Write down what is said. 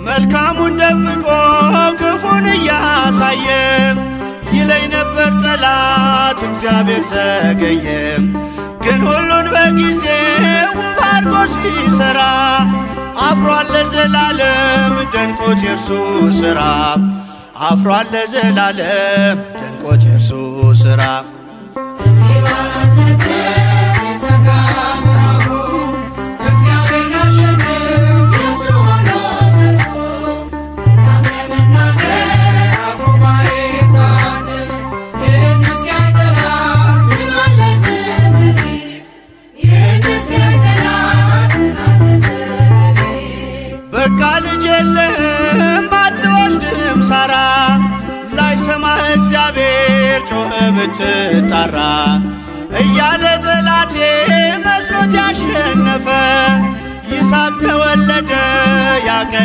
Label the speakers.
Speaker 1: መልካሙን ደብቆ ክፉን እያሳየ ይለኝ ነበር ጠላት እግዚአብሔር ዘገየ። ግን ሁሉን በጊዜ ውብ አድርጎ ሲሠራ አፍሯል ለዘላለም ደንቆት የእርሱ ሥራ፣ አፍሯል ለዘላለም ደንቆት የእርሱ ሥራ።
Speaker 2: እንዲህ ባሉት ነጥብ ይዘጋ ምዕራፉ፣ እግዚአብሔር ሊያሸንፍ የእሱ ሆኖ ሰልፉ። መልካም ለመናገር አፉ ባይታደል፣ ይህን እስኪያይ ጠላት ምን አለ ዝም ቢል? ይህን እስኪያይ ጠላት ምን አለ ዝም ቢል?
Speaker 1: በቃ ልጅ የለህም አትወልድም ሳራ፣ ላይሰማህ እግዚአብሔር ጮኸ ብትጣራ እያለ ጠላቴ መስሎት ያሸነፈ፣ ይስሐቅ ተወለደ ያቀ